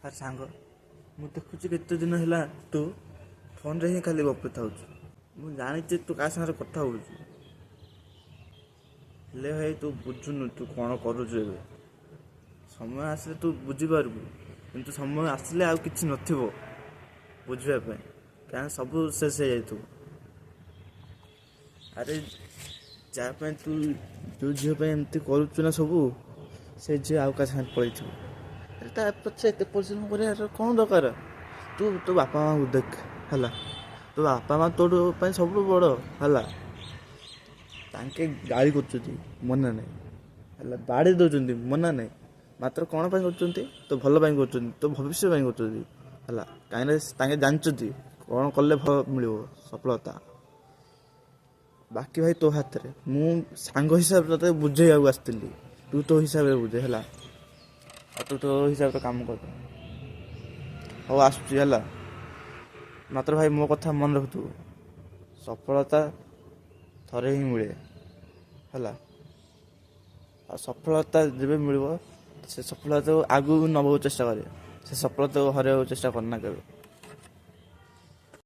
ଆରେ ସାଙ୍ଗ, ମୁଁ ଦେଖୁଛି କେତେ ଦିନ ହେଲା ତୁ ଫୋନରେ ହିଁ ଖାଲି ଗପୁଥାଉଛୁ। ମୁଁ ଜାଣିଛି ତୁ କାହା ସାଙ୍ଗରେ କଥା ହଉଛୁ। ହେଲେ ଭାଇ, ତୁ ବୁଝୁନୁ ତୁ କ'ଣ କରୁଛୁ ଏବେ। ସମୟ ଆସିଲେ ତୁ ବୁଝିପାରିବୁ, କିନ୍ତୁ ସମୟ ଆସିଲେ ଆଉ କିଛି ନଥିବ ବୁଝିବା ପାଇଁ, କାରଣ ସବୁ ଶେଷ ହେଇଯାଇଥିବ। ଆରେ, ଯାହା ପାଇଁ ତୁ, ଯେଉଁ ଝିଅ ପାଇଁ ଏମିତି କରୁଛୁ ନା ସବୁ, ସେ ଝିଅ ଆଉ କାହା ସାଙ୍ଗରେ ପଳେଇଥିବ। ଆରେ, ତା ପଛରେ ଏତେ ପରିଶ୍ରମ କରିବାର କ'ଣ ଦରକାର? ତୁ ତୋ ବାପା ମାଆଙ୍କୁ ଦେଖ, ହେଲା? ତୋ ବାପା ମା ତୋ ପାଇଁ ସବୁଠୁ ବଡ଼, ହେଲା? ତାଙ୍କେ ଗାଳି କରୁଛନ୍ତି ମନା ନାହିଁ, ହେଲା? ବାଡ଼େଇ ଦେଉଛନ୍ତି ମନା ନାହିଁ, ମାତ୍ର କ'ଣ ପାଇଁ କରୁଛନ୍ତି? ତୋ ଭଲ ପାଇଁ କରୁଛନ୍ତି, ତୋ ଭବିଷ୍ୟ ପାଇଁ କରୁଛନ୍ତି, ହେଲା? କାହିଁକିନା ତାଙ୍କେ ଜାଣିଛନ୍ତି କ'ଣ କଲେ ଭଲ ମିଳିବ ସଫଳତା। ବାକି ଭାଇ ତୋ ହାତରେ। ମୁଁ ସାଙ୍ଗ ହିସାବରେ ତୋତେ ବୁଝେଇବାକୁ ଆସିଥିଲି। ତୁ ତୋ ହିସାବରେ ବୁଝେ, ହେଲା? ଆଉ ତୁ ତୋ ହିସାବରେ କାମ କର। ହଉ, ଆସୁଛି, ହେଲା? ମାତ୍ର ଭାଇ, ମୋ କଥା ମନେ ରଖୁଥିବୁ, ସଫଳତା ଥରେ ହିଁ ମିଳେ, ହେଲା? ଆଉ ସଫଳତା ଯେବେ ମିଳିବ, ସେ ସଫଳତାକୁ ଆଗକୁ ନେବାକୁ ଚେଷ୍ଟା କରେ, ସେ ସଫଳତାକୁ ହରାଇବାକୁ ଚେଷ୍ଟା କରନା କେବେ।